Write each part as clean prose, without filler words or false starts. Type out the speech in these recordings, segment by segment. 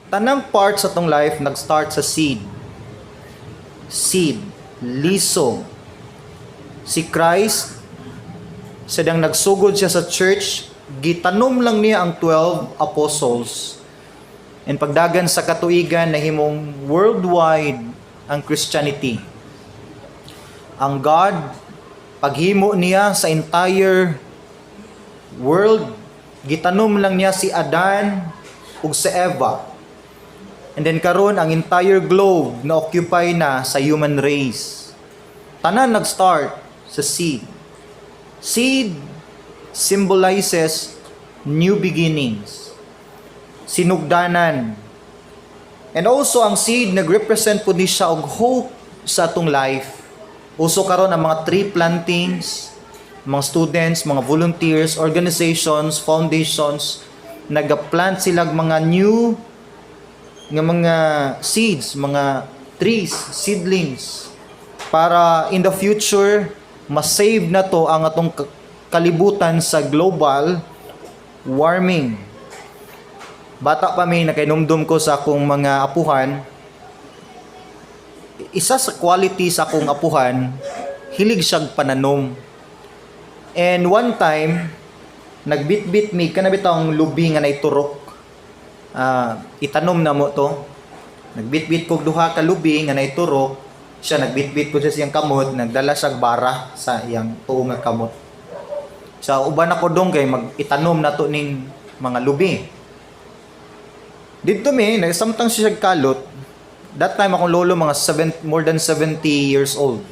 Tanang part sa atong life nag-start sa seed. Seed, liso. Si Christ, sadang nagsugod siya sa church, gitanom lang niya ang 12 apostles. And pagdagan sa katuigan, nahimong worldwide ang Christianity. Ang God, paghimo niya sa entire world, gitanom lang niya si Adan ug si Eva. And then karon, ang entire globe na occupy na sa human race. Tanan nag-start sa seed. Seed symbolizes new beginnings. Sinugdanan. And also ang seed nag-represent po ni siya og hope sa atong life. Uso karon ang mga tree plantings, mga students, mga volunteers, organizations, foundations, nagaplant sila og mga new nga mga seeds, mga trees, seedlings, para in the future ma-save na to ang atong kalibutan sa global warming. Bata pa mi, nakainumdum ko sa akong mga apuhan. Isa sa quality sa akong apuhan, hilig siyang pananom. And one time, nagbitbit mi kana bitawng lubi nga naiturok. Itanom na mo to. Nagbitbit kog duha ka lubi nga naiturok. Siya nagbitbit ko siya siyang kamot, nagdala siya bara sa iyang tuo nga kamot. Sa uban ako dong kay mag itanom na to ning mga lubi. Didto mi, nagsamtang siya kalot. That time akong lolo mga more than 70 years old.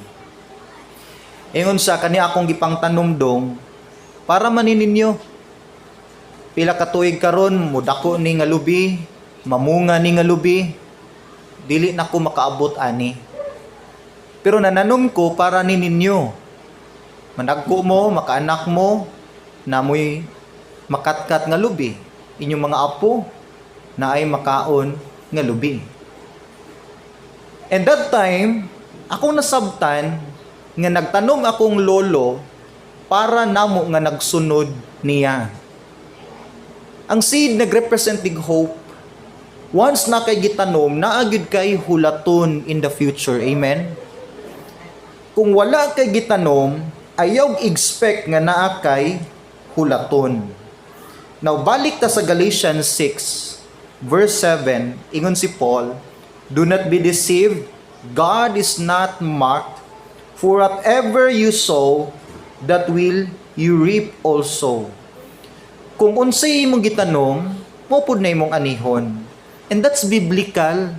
Ingon siya, "Kani akong gipang tanom dong para manin ninyo. Pila ka tuig karon mudako ni nga lubi, mamunga ni nga lubi, dili na ko makaabot ani. Pero nananom ko para ni ninyo. Managko mo, makaanak mo, namoy makatkat nga lubi. Inyong mga apo, na ay makaon nga lubi." And that time, akong nasabtan nga nagtanom akong lolo para namo nga nagsunod niya. Ang seed nagrepresent og hope. Once na kay gitanom, naa gyud kay hulaton in the future. Amen? Kung wala kay gitanom, ayaw expect nga naa kay hulaton. Now, balik ta sa Galatians 6, verse 7, ingon si Paul, "Do not be deceived, God is not mocked, for whatever you sow, that will you reap also." Kung unsay imong gitanom, mao pud na imong anihon. And that's biblical.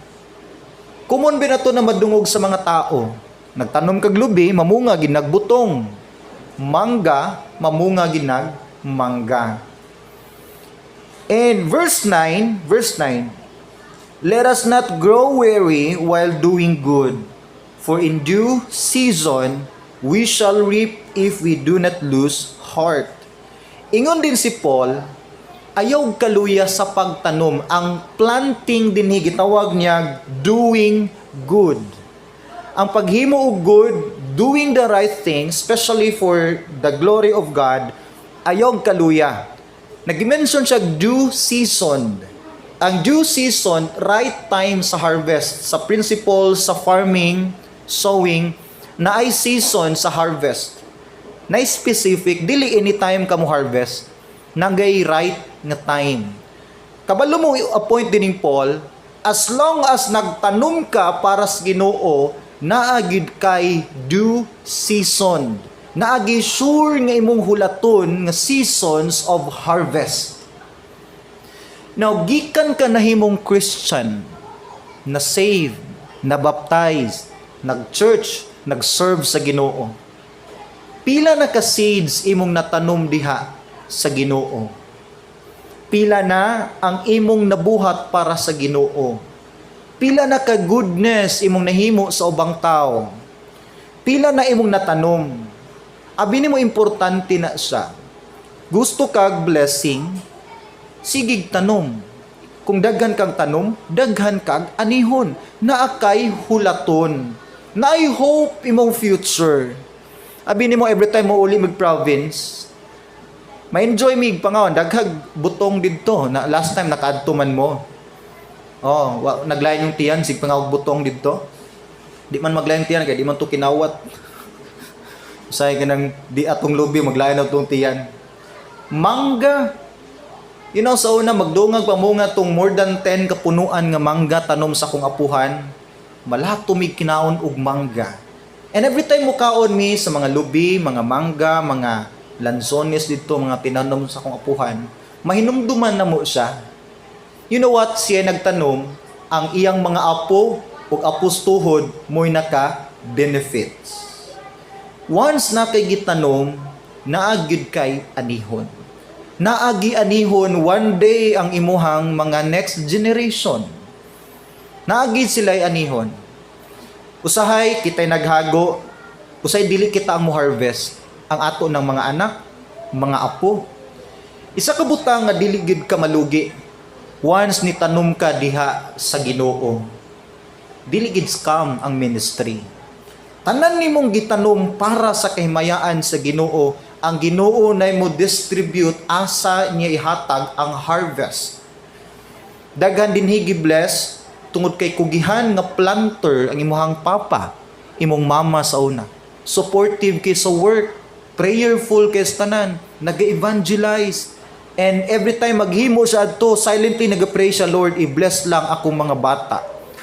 Common ba na to na madungog sa mga tao? Nagtanom kag lubi, mamunga ginag butong. Mangga, mamunga ginag mangga. And verse 9, verse 9, "Let us not grow weary while doing good, for in due season we shall reap if we do not lose heart." Ingon din si Paul, ayaw kaluya sa pagtanom. Ang planting din gitawag niya doing good. Ang paghimo og good, doing the right thing, especially for the glory of God, ayaw kaluya. Nag-mention siya due season. Ang due season, right time sa harvest. Sa principle sa farming, sowing, na ay season sa harvest. Na specific, dili anytime ka mo harvest, nagay right nga time. Kabalo mo appoint din ning Paul, as long as nagtanom ka para sa Ginoo, naa gyud kay due season. Naa gyuy sure nga imong hulaton nga seasons of harvest. Now, gikan ka nahimong Christian, na saved, na baptized, nag-church, nag-serve sa Ginoo. Pila na ka seeds imong natanom diha sa Ginoo? Pila na ang imong nabuhat para sa Ginoo? Pila na ka goodness imong nahimo sa ubang tao? Pila na imong natanom? Abi nimo importante na siya. Gusto kag blessing, sigig tanom. Kung daghan kag tanom, daghan kag anihon. Naa kay hulaton. Naay hope imong future. Abi nimo every time mo uli mag-province, ma-enjoy mig pangawan, daghag butong didto na last time nakaadto man mo. Oh, wa, naglain yung tiyan, sig pangawag butong didto. Di man maglain tiyan kay di man to kinawat. Usahay ka nang di atong lubi maglain na tong tiyan. Mangga. Sa una, magdungag pa mo nga tong more than 10 kapunuan nga mangga tanom sa kong apuhan. Malato mig kinaon og mangga. And every time mo kaon mi sa mga lubi, mga mangga, mga lansones dito, mga tinanom sa kong apuhan, mahinumduman na mo siya. You know what? Siya nagtanom, ang iyang mga apo ug apos tuhod mo'y naka benefits. Once na kay gitanom, naa gyud kay anihon. Naagi anihon one day ang imuhang mga next generation. Naagi sila anihon. Usahay kita'y naghago, usay dili kita ang mo harvest ang ato ng mga anak, mga apo. Isa ka butang nga dili gyud ka malugi once ni tanom ka diha sa Ginoo. Dili gid scam ang ministry. Tanan nimong gitanom para sa kahimayaan sa Ginoo, ang Ginoo na mo distribute asa niya ihatag ang harvest. Daghan din gi-bless tungod kay kugihan nga planter ang imuhang papa, imong mama sa una. Supportive kay sa work, prayerful kay sa tanan, nag-evangelize. And every time maghimo siya adto, silently nag-pray siya, "Lord, i-bless lang akong mga bata.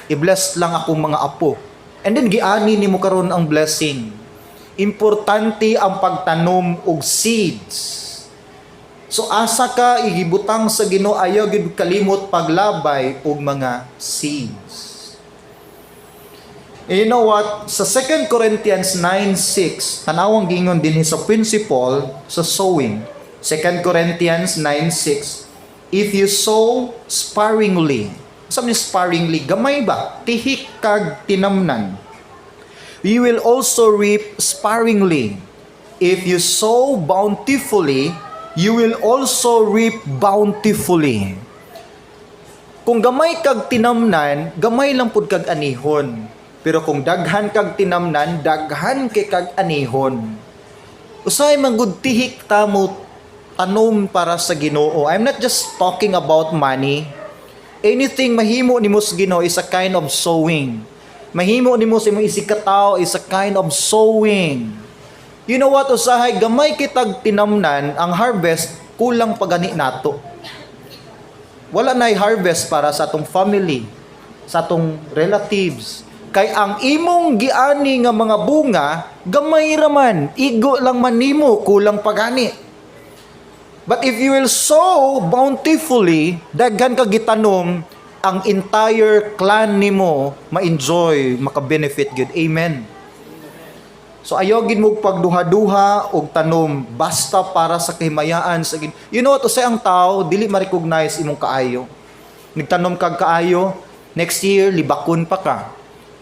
I-bless lang akong mga apo." And then giani nimo karon ang blessing. Importante ang pagtanom og seeds. So asa ka igibutang sa Ginoo, ayaw gid kalimot paglabay og mga seeds. And you know what? Sa 2 Corinthians 9:6, tanawang gingon din sa principle sa sowing. 2 Corinthians 9:6. If you sow sparingly, sa ni sparingly, gamay ba? Tihik kag tinamnan. You will also reap sparingly. If you sow bountifully, you will also reap bountifully. Kung gamay kag tinamnan, gamay lang pud kag anihon. Pero kung daghan kag tinamnan, daghan kay kag anihon. Usahay man gud tihik ta mo tanom para sa Ginoo. I'm not just talking about money. Anything mahimo nimo sa Ginoo is a kind of sowing. Mahimo nimo sa imong isigkatawo is a kind of sowing. You know what, usahay gamay kitag tinamnan, ang harvest kulang pa gani nato. Wala na harvest para sa atong family, sa atong relatives. Kay ang imong giani nga mga bunga, gamay raman, igo lang man nimo, kulang pa gani. But if you will sow bountifully, daghan ka gitanom, ang entire clan nimo ma-enjoy, maka-benefit gyud. Amen. So ayaw gid mo pagduha-duha og tanom basta para sa kahimayaan sa You know what, usay ang tao dili ma-recognize imong kaayo. Nagtanom kag kaayo, next year libakon pa ka.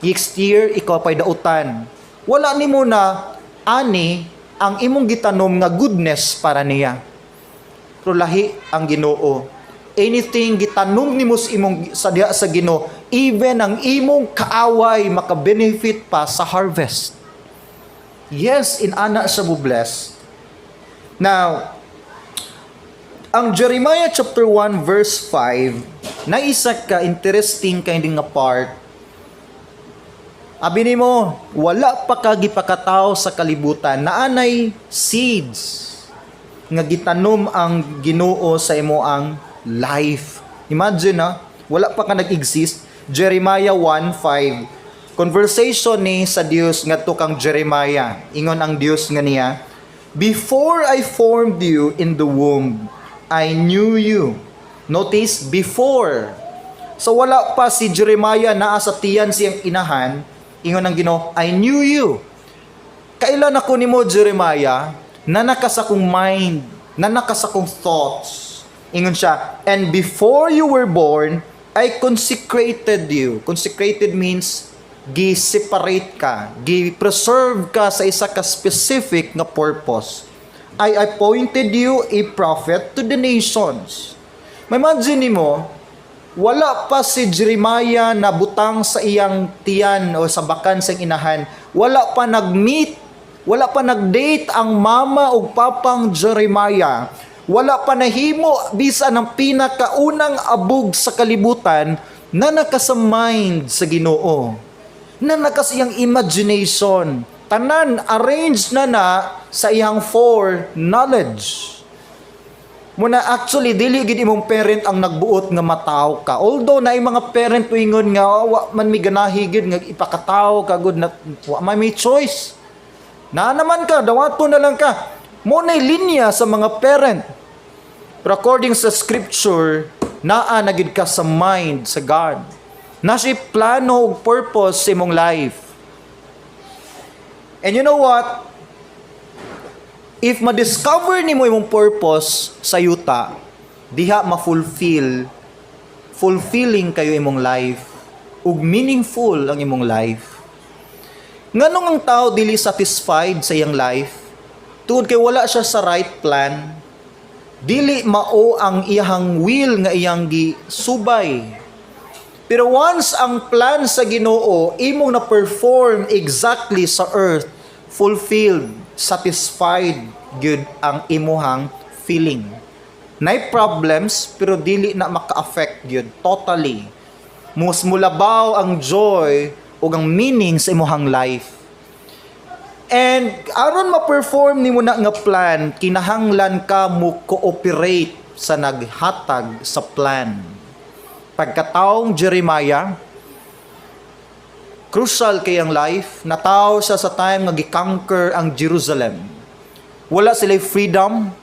Next year ikaw pa'y dautan. Wala nimo na ani ang imong gitanom nga goodness para niya. Pero lahi ang Ginoo. Anything gitanom nimo sa imong sa diha sa Ginoo, even ang imong kaaway maka-benefit pa sa harvest. Yes, inana siya mo bless. Now, ang Jeremiah chapter 1 verse 5 na isa ka interesting kay nga part. Abi nimo, wala pa ka gipakatao sa kalibutan, naanay seeds nga gitanom ang Ginoo sa imo ang life. Imagine na, wala pa ka nag-exist. Jeremiah 1:5. Conversation ni sa Dios ngadto kang Jeremiah. Ingon ang Dios nga niya, "Before I formed you in the womb, I knew you." Notice, before. So wala pa si Jeremiah naa sa tiyan siyang inahan, ingon ang Ginoo, "I knew you." Kailan ako nimo, Jeremiah, na naka sa akong mind, na naka sa akong thoughts. Ingon siya, "And before you were born, I consecrated you." Consecrated means gi-separate ka, gi-preserve ka sa isa ka specific nga purpose. "I appointed you a prophet to the nations." May imagine nimo, wala pa si Jeremiah na butang sa iyang tiyan o sa bakan sa inahan. Wala pa nag-meet, wala pa nag-date ang mama ug papang Jeremiah. Wala pa nahimo bisan ang pinakaunang abog sa kalibutan, Naa na ka sa mind sa Ginoo. Naa na ka sa iyang imagination. Tanan arranged na na sa iyang foreknowledge. Mao na actually dili gid imong parent ang nagbuot nga matawo ka. Although naay mga parent ingon nga, "Oh, wa man mi ganahi gid nga ipakatawo ka gud na wa man may choice. Na naman ka, dawato na lang ka." Mao na linya sa mga parent. Pero according sa scripture, naa na gid ka sa mind sa God. Naa siya'y plano ug purpose sa imong life. And you know what? If ma-discover nimo imong purpose sa yuta, diha ma-fulfill, fulfilling kayo imong life ug meaningful ang imong life. Nganong ang tao dili satisfied sa iyang life? Tungod kay wala siya sa right plan. Dili mao ang iyang will nga iyang gisubay. Pero once ang plan sa Ginoo imong na-perform exactly sa earth, fulfilled, satisfied gyud ang imuhang feeling. Nay problems pero dili na maka-affect gyud totally. Mas mulabaw ang joy ug ang meaning sa imuhang life. And aron ma-perform nimo na nga plan, kinahanglan ka mo cooperate sa naghatag sa plan. Pagkataong Jeremiah, crucial kay ang life, nataw siya sa time nga gi-conquer ang Jerusalem. Wala sila freedom,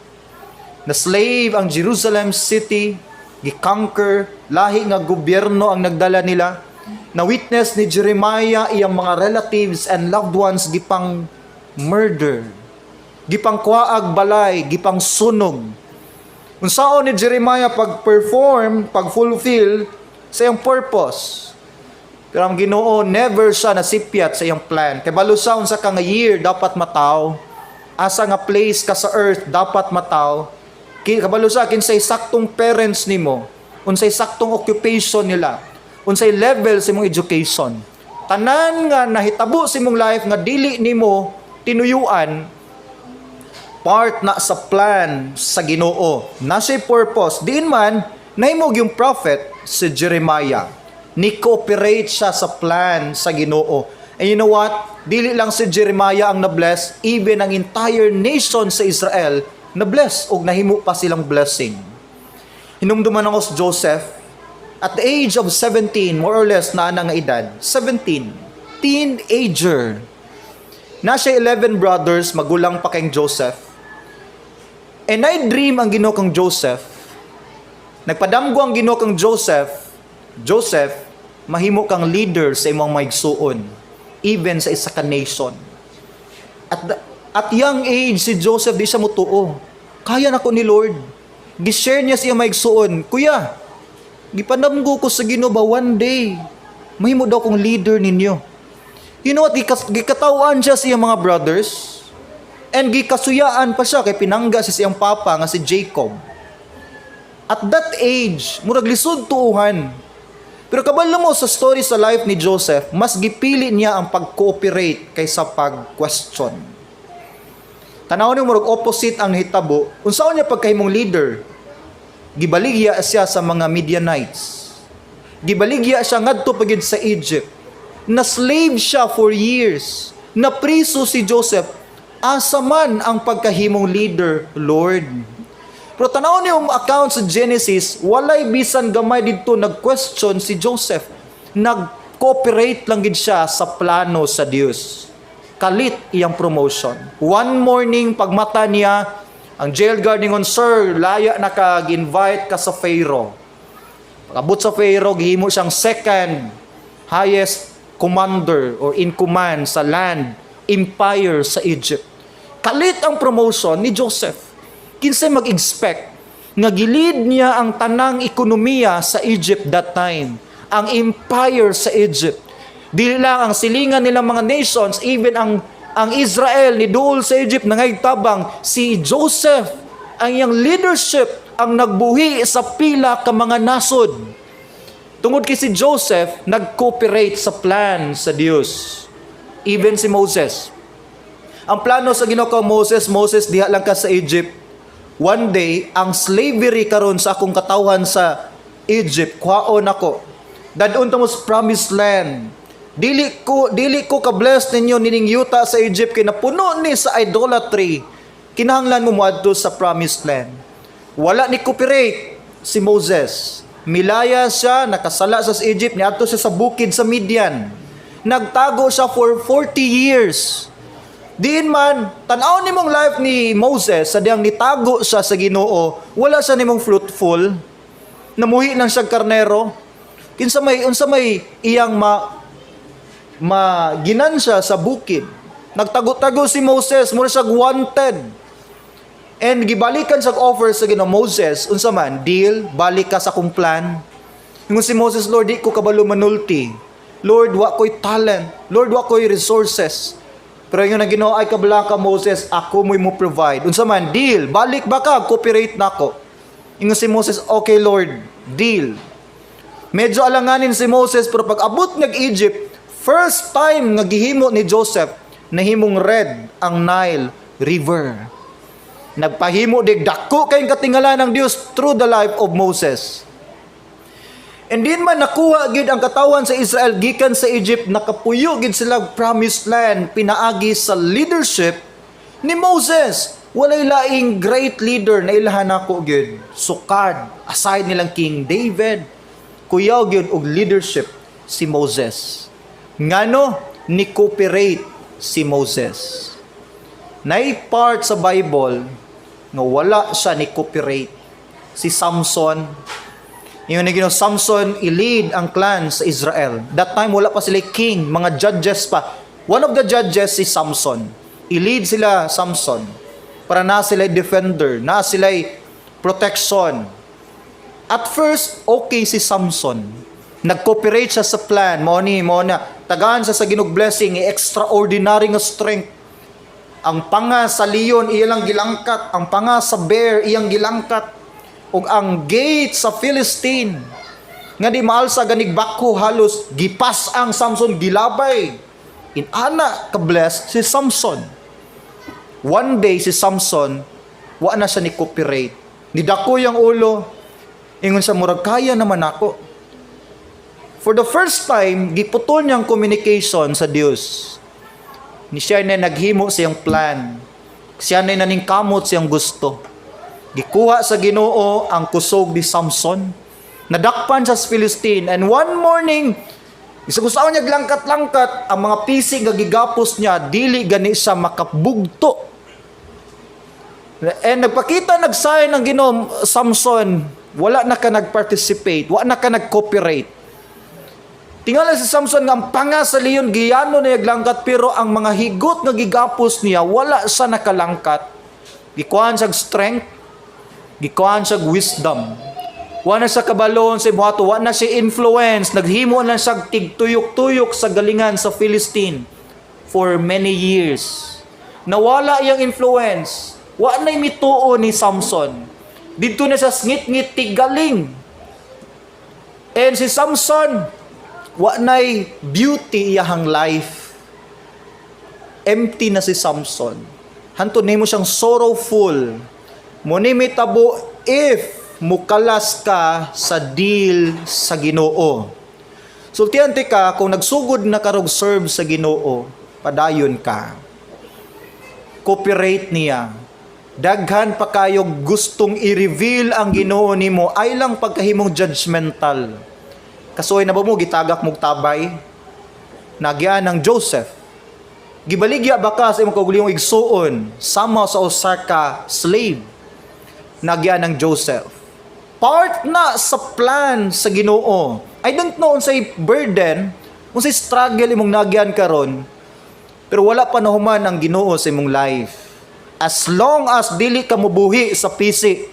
na slave ang Jerusalem city, gi-conquer, lahi nga gobyerno ang nagdala nila. Na witness ni Jeremiah iyang mga relatives and loved ones gipang murder. Gipang kuhaag balay, gipang sunog. Unsaon ni Jeremiah pag-perform, pag-fulfill sa iyang purpose? Pero ang Ginoo, never siya nasipyat sa iyang plan. Kay balo sa unsa ka nga year dapat mataw, asa nga place ka sa earth dapat mataw. Kabalo sa kinsay saktong parents nimo, unsay saktong occupation nila, unsay level sa imong education. Tanan nga nahitabo sa imong life nga dili nimo tinuyuan, part na sa plan sa Ginoo. Naa siya'y purpose. Diin man, nahimog yung prophet si Jeremiah. Ni-cooperate siya sa plan sa Ginoo. And you know what? Dili lang si Jeremiah ang na-bless, even ang entire nation sa Israel na-bless og nahimo pa silang blessing. Hinumduman ako si Joseph, at the age of 17, more or less, na nga edad, 17, teenager. Naa siya 11 brothers, magulang pa kang Joseph. And I dream ang Ginoo kang Joseph. Nagpadamgo ang Ginoo kang Joseph, "Joseph, mahimo kang leader sa imong maigsuon, even sa isa ka nation." At young age, si Joseph di siya mutuo. "Kaya nako ni Lord." Gi-share niya siya maigsuon, "Kuya, gipanamgo ko sa Ginoo ba one day, mahimo daw kong leader ninyo." You know what? Gikatawan siya sa iyang mga brothers. And gikasuyaan pa siya kay pinangga siya sa iyang papa nga si Jacob. At that age, murag lisod tuuhan. Pero kabalo mo sa story sa life ni Joseph, mas gipili niya ang pag-cooperate kaysa pag-question. Tanaw niyo, murag opposite ang nahitabo. Unsaon niya pagkahimong leader? Gibaligya siya sa mga Midianites. Gibaligya siya ngadto pa gid sa Egypt. Na slave siya for years. Napriso si Joseph. Asa man ang pagkahimong leader, Lord? Pero tanaw niyo ang account sa Genesis, walay bisan gamay didto nag-question si Joseph. Nag-cooperate lang gid siya sa plano sa Dios. Kalit iyang promotion. One morning, pagmata niya, ang jail guard ningon, "Sir, laya na ka, invite ka sa Pharaoh." Pag-abot sa Pharaoh, gihimo siyang second highest commander or in command sa land empire sa Egypt. Kalit ang promotion ni Joseph. Kinsay mag-expect nga gi-lead niya ang tanang ekonomiya sa Egypt that time? Ang empire sa Egypt. Dili lang ang silingan nilang mga nations, even ang Israel ni duol sa Egypt nangaytabang si Joseph. Ang iyang leadership ang nagbuhi sa pila ka mga nasod. Tungod kay si Joseph nag-cooperate sa plan sa Dios. Even si Moses. Ang plano sa Ginoo kang Moses, "Moses, diha lang ka sa Egypt. One day, ang slavery karon sa akong katawhan sa Egypt, kuhaon ako. Dad-on ta mo sa promised land. Dili ko ka-bless ninyo nining yuta sa Egypt kay napuno ni sa idolatry. Kinahanglan mo moadto sa promised land. Wala ni cooperate si Moses. Milaya siya, nakasala sa Egypt, niadto siya sa bukid sa Midian. Nagtago siya for 40 years. Diin man, tan-aw nimong life ni Moses, sa diyang nitago siya sa Ginoo, wala siya nimong fruitful. Namuhi lang siya karnero. Kinsa may unsa may iyang ma maginansya sa bukid. Nagtago-tago si Moses, mura siya wanted. And gibalikan sa offer sa Ginoo, "Moses, unsa man, deal, balik ka sa akong plan." Ingon si Moses, "Lord, di ko kabalo manulti. Lord, wa ko'y talent. Lord, wa ko'y resources." Pero ingon ang Ginoo, "Ay kabalaka, Moses, ako mo'y mo provide. Unsa man, deal, balik ba ka, cooperate nako." Ingon si Moses, "Okay Lord, deal." Medyo alanganin si Moses, pero pag abot nag Egypt, first time nga gihimo ni Joseph, nahimong red ang Nile River. Nagpahimo dig dako kayong katingala ng Dios through the life of Moses. And din man nakuha gid ang katawan sa Israel gikan sa Egypt, nakapuyo gid sila promised land pinaagi sa leadership ni Moses. Walay laing great leader na ilahan nako gid sukad aside nilang King David. Kuyaw gyud og leadership si Moses. Ngano ni cooperate si Moses? Nay part sa Bible nga wala siya ni cooperate. Si Samson, yun ni Ginoo, "Samson, i-lead ang clan sa Israel." That time wala pa sila king, mga judges pa. One of the judges si Samson. I-lead sila, Samson. Para na sila defender, na sila protection. At first, okay si Samson. Nag-cooperate siya sa plan. Mo ni, mo na. Tagaan siya sa Ginoo og blessing, extraordinary nga strength. Ang panga sa leon iyang gilangkat, ang panga sa bear iyang gilangkat. Ug ang gate sa Philistine nga di maalsa ganig bako halos gipas ang Samson, gilabay. Inana ka-bless si Samson. One day si Samson, wa na siya ni cooperate. Nidako yung ulo. Ingon sa murag kaya naman ako. For the first time, giputol niyang communication sa Dios. Ni siya na naghimo sa iyang plan. Siya na naningkamot sa iyang gusto. Gikuha sa Ginoo ang kusog ni Samson. Nadakpan sa Philistine, and one morning, isa gusto niya langkat-langkat ang mga pisi nga gigapos niya, dili gani siya makabugto. And nagpakita, nagsign ng Ginoo, "Samson, wala na ka nag-participate, wala na ka nag-cooperate." Tingala si Samson nga ang panga sa leon giyano na yaglangkat, pero ang mga higot nga gigapos niya, wala siya nakalangkat. Gikuhaan siya strength, gikuhaan siya wisdom. Wa na sa kabalon sa buhato, wa na siya influence, naghimo na siya tigtuyok-tuyok sa galingan sa Philistine for many years. Nawala iyang influence. Wa na mituo ni Samson. Didto na sa ngit-ngit tigaling. And si Samson, wa nay beauty iyahang life. Empty na si Samson. Hantod nimo siyang sorrowful. Mo ni mitabo if mukalas ka sa deal sa Ginoo. Sultian ti ka kung nagsugod na karog serve sa Ginoo, padayon ka. Cooperate niya. Daghan pa kayo gustong i-reveal ang Ginoo nimo ay lang pagkahimong judgmental. Kasuoy na ba mo gitagak mong tabay? Nagyan ng Joseph. Gibaligya ba ka sa imong kaugalingong igsuon sama sa usa ka slave? Nagyan ng Joseph. Part na sa plan sa Ginoo. I don't know unsay burden, unsay struggle imong nagyan karon, pero wala pa nahuman ang Ginoo sa imong life. As long as dili ka mobuhi sa pisi,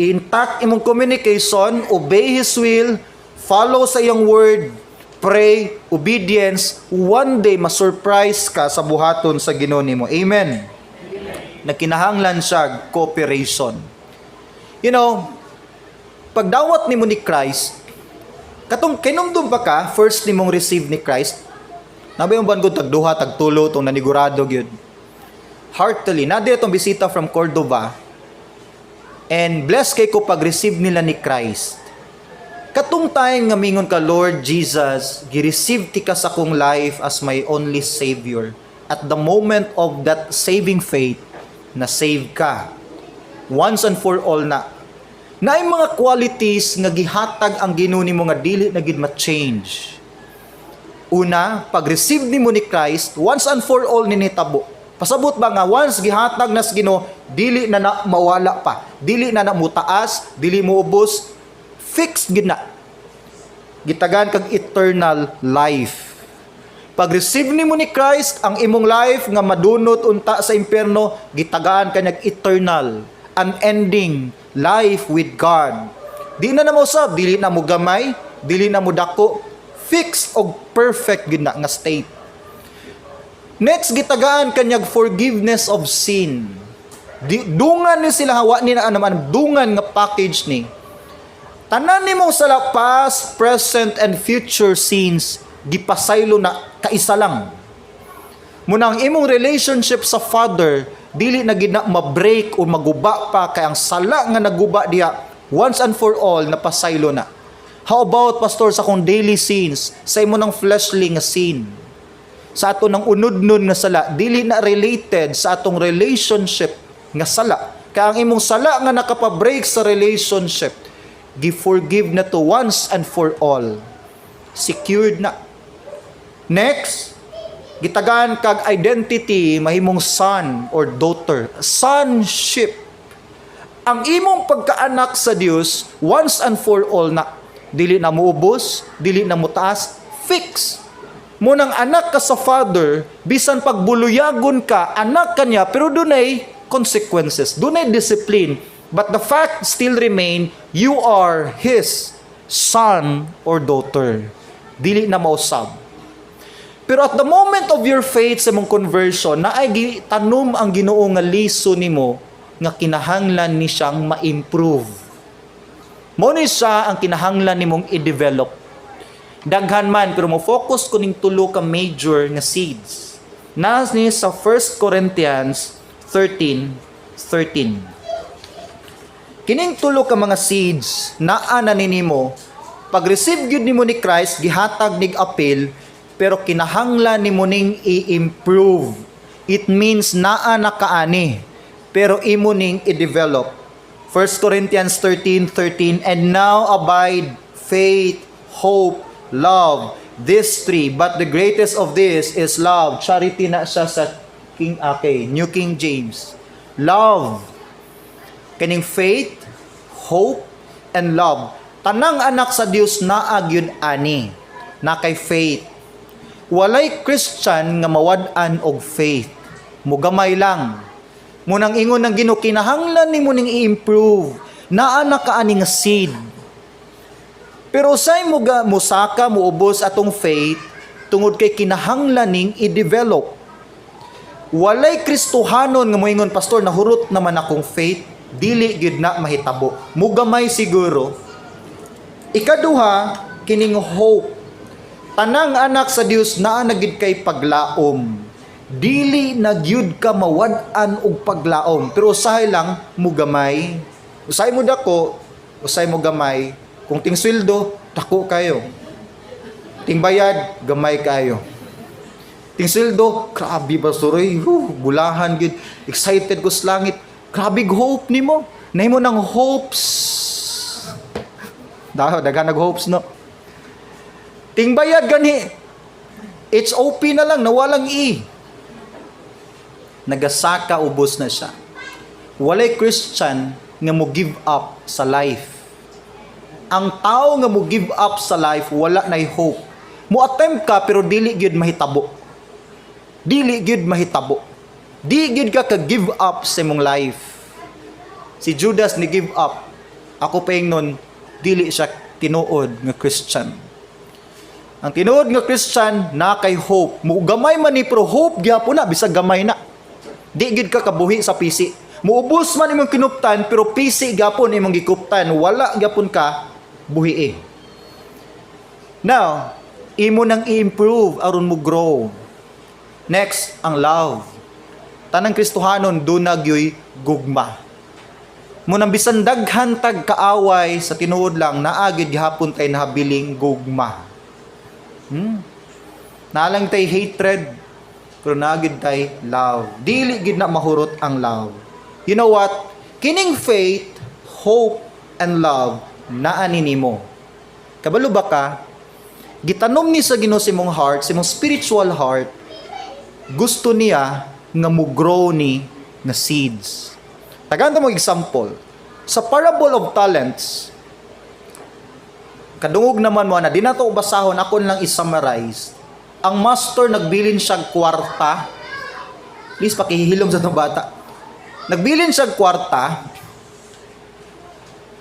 intact imong communication, obey His will, follow sa iyang word, pray, obedience, one day ma-surprise ka sa buhaton sa Ginoo nimo. Amen. Nagkinahanglan siya cooperation. Pagdawat nimo ni Christ, katong kinumdum pa ka, first nimong receive ni Christ, nabi yung ban tag duha, tag tulo, tong nanigurado gyud. Heartily, na itong bisita from Cordova, and bless kay ko pag-receive nila ni Christ. Katong time nga mingon ka, "Lord Jesus, gi-receive tika sa akong life as my only Savior." At the moment of that saving faith, na save ka. Once and for all na. Naay mga qualities nga gihatag ang Ginoo nimo nga dili na gid ma-change. Una, pag-receive nimo ni Christ, once and for all ni nitabo. Pasabot ba nga once gihatag na sa Ginoo, dili na na mawala pa. Dili na na mutaas, dili mo ubos, fixed gid na. Gitagaan kag eternal life. Pag-receive nimo ni Christ, ang imong life nga madunot unta sa impyerno, gitagaan ka niyag eternal, unending life with God. Di na na mausab, dili na mo gamay, dili na mo dako, fixed og perfect gid na nga state. Next, gitagaan kanyag forgiveness of sin. Di, dungan ni sila, hawa ni na naman dungan nga package ni. Tanan nimo sala, past, present and future sins, gipasaylo na kaisa lang. Muna ang imong relationship sa Father dili na gid na ma-break o maguba pa kay ang sala nga naguba diha, once and for all napasaylo na. How about, Pastor, sa akong daily sins, sa imo ng fleshly nga sin? Sa ato ng unod-nun nga sala, dili na related sa atong relationship nga sala. Kaya ang imong sala nga nakapa-break sa relationship, gi-forgive na to once and for all. Secured na. Next, gitagaan kag identity, mahimong son or daughter. Sonship. Ang imong pagkaanak sa Dios, once and for all na. Dili na muubos, dili na mutaas, fix. Munang anak ka sa Father, bisan pagbuluyagon ka, anak ka niya, pero dunay consequences, dunay discipline. But the fact still remain, you are His son or daughter. Dili na mausab. Pero at the moment of your faith sa imong conversion, naay gitanom ang Ginoo nga liso nimo nga kinahanglan ni siyang ma-improve. Mo ni siya ang kinahanglan nimong i-develop. Daghan man, pero mo focus ko ning tulo ka major nga seeds. Nas ni sa 1 Corinthians 13:13. Kining tulo ka mga seeds naa na ni nimo pag-receive gyud nimo ni Christ, gihatag nig apil, pero kinahanglan nimo ning i-improve. It means naa na kaani pero imo ning i-develop. 1 Corinthians 13:13, "And now abide faith, hope, love, these three, but the greatest of this is love." Charity na siya sa King, okay, New King James. Love. Kining faith, hope, and love. Tanang anak sa Dios naa gyud ani. Na kay faith. Walay Christian nga mawad-an og faith. Mugamay lang. Munang ingon ng Ginoo, kinahanglan nimo ning i-improve. Naa na ka ani nga seed. Pero usay mo ga musaka, muubos atong faith tungod kay kinahanglan ning i-develop. Walay Kristohanon nga moingon, "Pastor, nahurot naman akong faith." Dili gyud na mahitabo. Mugamay siguro. Ikaduha, kining hope. Tanang anak sa Dios naa na gid kay paglaom. Dili na gyud ka mawad-an og paglaom, pero usahay lang mugamay. Usahay mo dako, usahay mo gamay. Kung ting sweldo, dako kayo. Ting bayad, gamay kayo. Ting sweldo, grabe ba suroy, bulahan gyud. Excited ko sa langit. Grabe hope nimo. Nahimo ng hopes. Dahil daghan nag hopes, no. Ting bayad gani. HOP na lang, nawalang E. Nagasaka, ubos na siya. Walay Christian nga mo give up sa life. Ang tao nga mo give up sa life, wala nay hope. Mo attempt ka pero dili gyud mahitabo. Dili gyud mahitabo. Di gyud ka ka give up sa imong life. Si Judas ni give up. Ako pa nun, dili siya tinuod nga Christian. Ang tinuod nga Christian na kay hope. Mugamay man ni pero hope gyapon na bisag gamay na. Di gid ka kabuhi sa pisi. Muubos man imong kinuptan pero pisi gyapon imong gikuptan, wala gyapon ka buhi eh. Now, imo nang i-improve aron mo grow. Next, ang love. Tanang Kristohanon duna gyoy gugma. Mao nang bisan daghan tag kaaway, sa tinuod lang naa gyud gihapon tay nahabiling gugma. Naa lang tay hatred, pero naa gyud tay love. Dili gyud na mahurot ang love. You know what? Kining faith, hope, and love naa ni nimo. Kabalo ba ka? Gitanom ni sa Ginoo sa imong heart, sa imong spiritual heart, gusto niya nga mo grow ni nga seeds. Tagaan mo example. Sa parable of talents, kadungog naman mo na di na to basahon, ako lang i-summarize. Ang master, nagbilin siya kwarta. Please pakihilom sa itong bata. Nagbilin siya kwarta.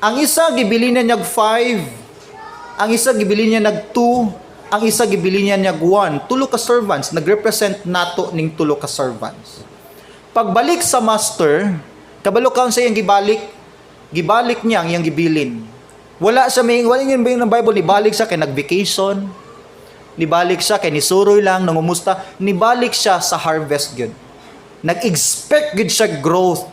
Ang isa, gibilin niya 5. Ang isa, gibilin niya nag 2. Ang isa, gibilin niya nag 1. Tulo ka servants. Nagrepresent nato ning tulo ka servants. Pagbalik sa master, kabalo ka sa iyang gibalik, gibalik niya ang iyang gibilin. Wala siya may wala yung ng Bible nibalik siya kay nag-vacation, nibalik siya kay nisuroy lang, nangumusta, nibalik siya sa harvest gyud. Nag-expect gyud siya growth.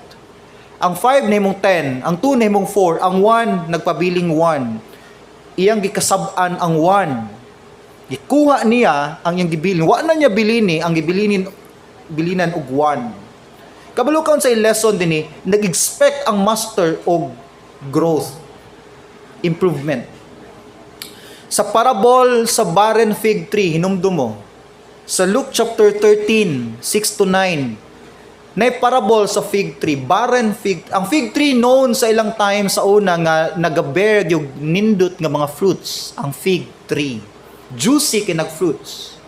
Ang 5 nahimong 10, ang 2 nahimong 4, ang 1 nagpabiling 1. Iyang gikasab-an ang 1. Gikuha niya ang iyang gibilin. Wa na niya bilini ang gibilinin bilinan og 1. Kabalo ka sa lesson dinhi, nag-expect ang master og growth, improvement. Sa parable sa barren fig tree, hinumdum mo. Sa Luke chapter 13, 6 to 9, na parable sa fig tree, barren fig. Ang fig tree, known sa ilang time sa una nga nagabear yung nindot nga mga fruits, ang fig tree. Juicy kay nag fruits.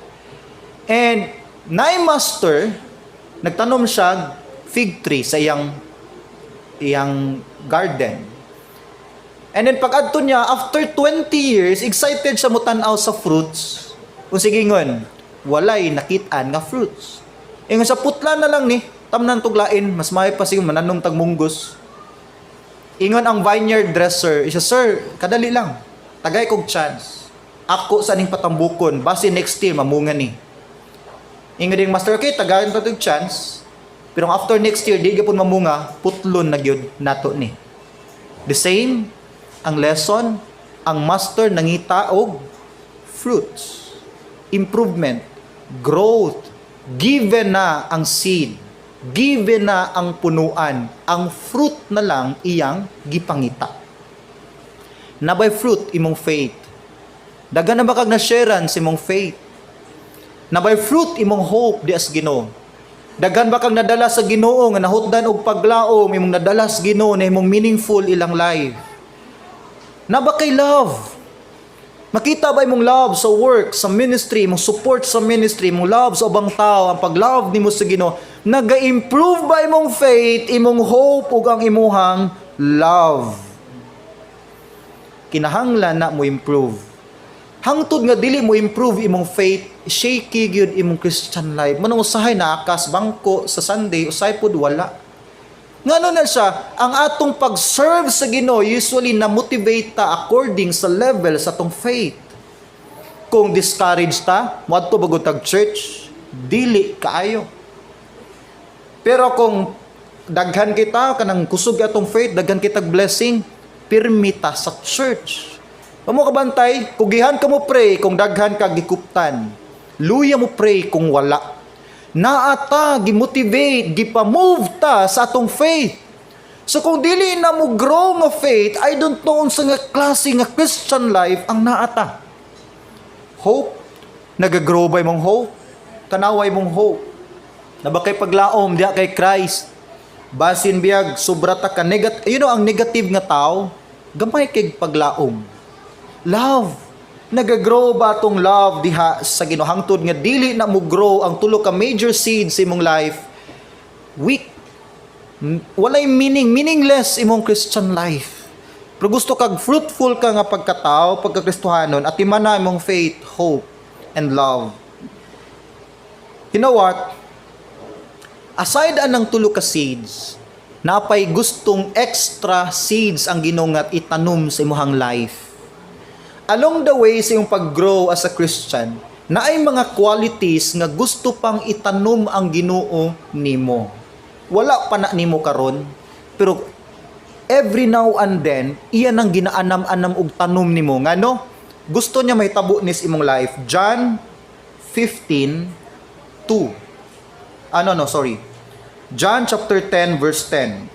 And naay master, nagtanom siya fig tree sa iyang iyang garden. And then pag adto niya after 20 years, excited siya mo tan-aw sa fruits. Kung sige ngon, walay nakit-an nga fruits. Ingon sa, "Putla na lang ni, tamnan tuglain, mas maayo pa siguro mananom tag munggos." Ingon ang vineyard dresser, isa, "Sir, kadali lang. Tagay kog chance. Ako sa ning patambukon, basi next year mamunga ni." Ingon ding master, "Okay, tagayan ta tog chance. Pero after next year, di gyapon mamunga, putlon na gyud nato ni." The same, ang lesson, ang master nangita og fruits, improvement, growth, given na ang seed, given na ang punuan, ang fruit na lang iyang gipangita. Naa bay fruit imong faith? Daghan na ba kag na-sharean sa imong faith? Naa bay fruit imong hope di as Ginoo? Daghan ba kag nadala sa Ginoo nga nahutdan og paglaom imong nadala sa Ginoo na imong meaningful ilang life? Naa ba kay love? Makita ba imong love sa work, sa ministry, imong support sa ministry, imong love sa ubang tao, ang pag-love nimo sa Ginoo? Naga-improve ba imong faith, imong hope ug ang imuhang love? Kinahanglan na mo improve. Hangtod nga dili mo improve imong faith, shaky gyud imong Christian life. Manong usahay naakas bangko sa Sunday, usahay pud wala. Ngano na siya, ang atong pag-serve sa Ginoo usually na motivate ta according sa level sa atong faith. Kung discouraged ta, moadto ba gud tag church? Dili kaayo. Pero kung daghan kita kanang kusog atong faith, daghan kitag blessing, pirmi ta sa church. Amo ka bantay, kugihan ka mo pray kung daghan ka gikuptan. Luya mo pray kung wala. Naa ta gimotivate, gipa-move ta sa atong faith. So kung dili na mo grow nga faith, I don't know unsa nga klase nga Christian life ang naa ta. Hope, nagagrow ba imong hope? Tanaway mong hope. Naa ba kay paglaom diha kay Christ? Basin biyag sobra ta ka negative. Ang negative nga tao, gamay kay paglaom. Love. Nagagrow ba atong love diha sa Ginoo? Hangtod nga dili na mo grow ang tulo ka major seeds sa imong life, weak. Walay meaning, meaningless imong Christian life. Pero gusto kag fruitful ka nga pagkatao, pagkakristohanon, at na imong faith, hope, and love. You know what? Aside anang tulo ka seeds, napay gustong extra seeds ang Ginoo nga itanom sa imong life. Along the way sa imong pag-grow as a Christian, naay mga qualities nga gusto pang itanom ang Ginoo nimo. Wala pa na nimo karon, pero Every now and then, iyan ang ginaanam-anam og tanom nimo. Ngano? Gusto niya mahitabo ni sa imong life. John 15:2. Ah, no, sorry. John chapter 10 verse 10.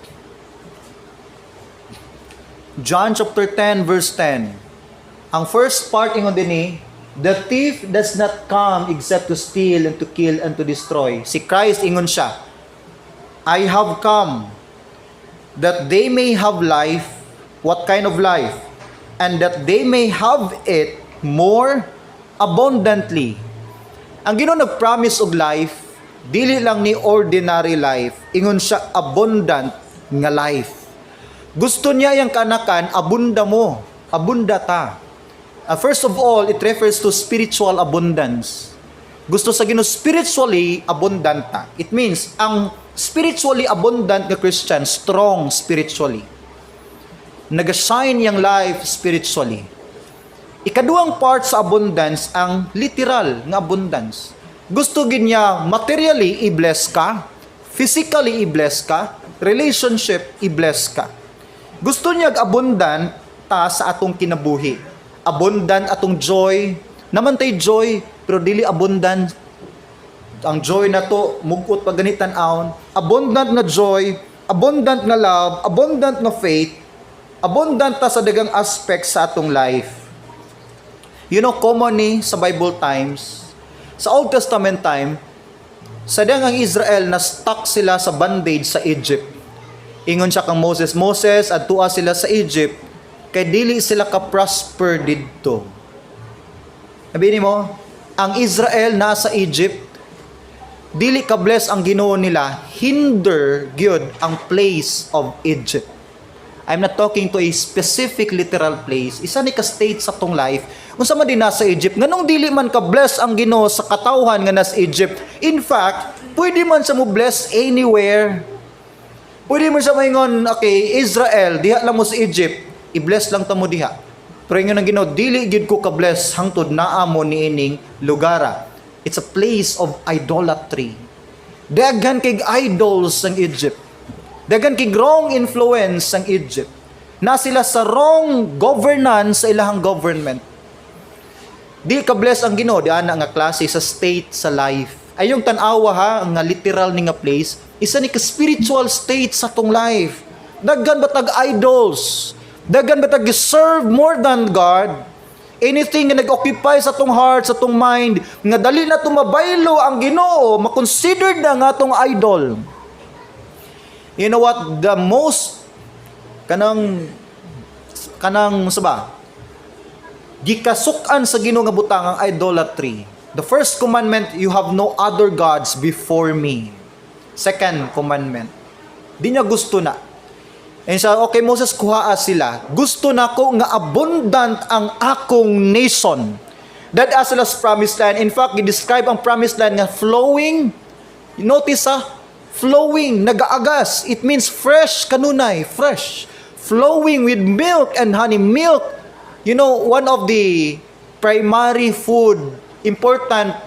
John chapter 10 verse 10. Ang first part ingon dinhi, "The thief does not come except to steal and to kill and to destroy." Si Christ, ingon siya, "I have come that they may have life." What kind of life? "And that they may have it more abundantly." Ang Ginoo nag-promise og life, dili lang ni ordinary life, ingon siya abundant nga life. Gusto niya yung kanakan, abunda mo, abunda ta. First of all, it refers to spiritual abundance. Gusto sa Ginoo spiritually abundant ta. It means ang spiritually abundant nga Christian, strong spiritually. Nag-shine yung life spiritually. Ikaduhang part sa abundance, ang literal nga abundance. Gusto gid niya materially i-bless ka, physically i-bless ka, relationship i-bless ka. Gusto niya abundant ta sa atong kinabuhi. Abundant atong joy. Naa man tay joy, pero dili abundant ang joy na to, mugot pag ganit tan-awon. Abundant na joy, abundant na love, abundant na faith, abundant ta sa daghang aspect sa atong life. Common ni sa Bible times, sa Old Testament time, sa ang Israel na stuck sila sa bondage sa Egypt. Ingon siya kang Moses, "Moses, adtua sila sa Egypt, kay dili sila ka-prosper didto." Sabi mo, ang Israel nasa Egypt, dili ka bless ang Ginoo nila, hinder gyud ang place of Egypt. I'm not talking to a specific literal place. Isa ni ka state sa tong life. Unsa man din nasa Egypt, nganong dili man ka bless ang Ginoo sa katawhan nga nasa Egypt? In fact, pwede man sa mo bless anywhere. Pwede mo siya maingon, "Okay, Israel, diha lang mo sa Egypt, i-bless lang ta mo diha." Pero ingon ang Ginoo, "Dili gid ko ka-bless hangtod naa mo niining lugara." It's a place of idolatry. Daghan kay idols ang Egypt. Daghan kay wrong influence ang Egypt. Na sila sa wrong governance sa ilahang government. Di ka bless ang Ginoo di ana nga klase sa state sa life. Ayong tan-awa ha nga literal ni nga place, isa ni ka spiritual state sa tong life. Daghan ba tag idols? Daghan ba tag serve more than God? Anything nga nag-occupy sa tong heart, sa tong mind, nga dali na tumabaylo ang Ginoo, makonsider na nga tong idol. You know what? The most kanang sa ba? Gikasukan sa Ginoo nga butang ang idolatry. The first commandment, "You have no other gods before me." Second commandment. Di niya gusto na. And siya, "Okay Moses, kuhaa sila. Gusto na ko nga abundant ang akong nation." That as sila sa promised land. In fact, i-describe ang promised land nga flowing. Notice ha, flowing, nagaagas. It means fresh kanunay, fresh. Flowing with milk and honey. Milk, one of the primary food, important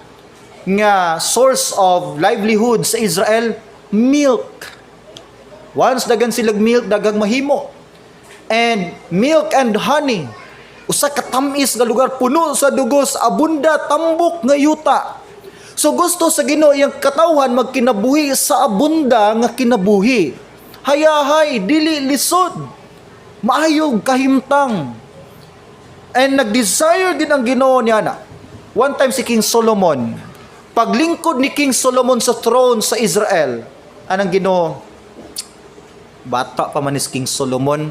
nga source of livelihood sa Israel, milk. Once dagan silag milk, dagang mahimo. And milk and honey. Usa ka tamis nga lugar, puno sa dugos, abunda tambok nga yuta. So gusto sa Ginoo iyang katawhan magkinabuhi sa abunda nga kinabuhi. Hayahay, dili lisod. Maayog kahimtang. And nag-desire din ang Ginoo niya na. One time si King Solomon, paglingkod ni King Solomon sa throne sa Israel, anang Ginoo, "Bata pa man is King Solomon,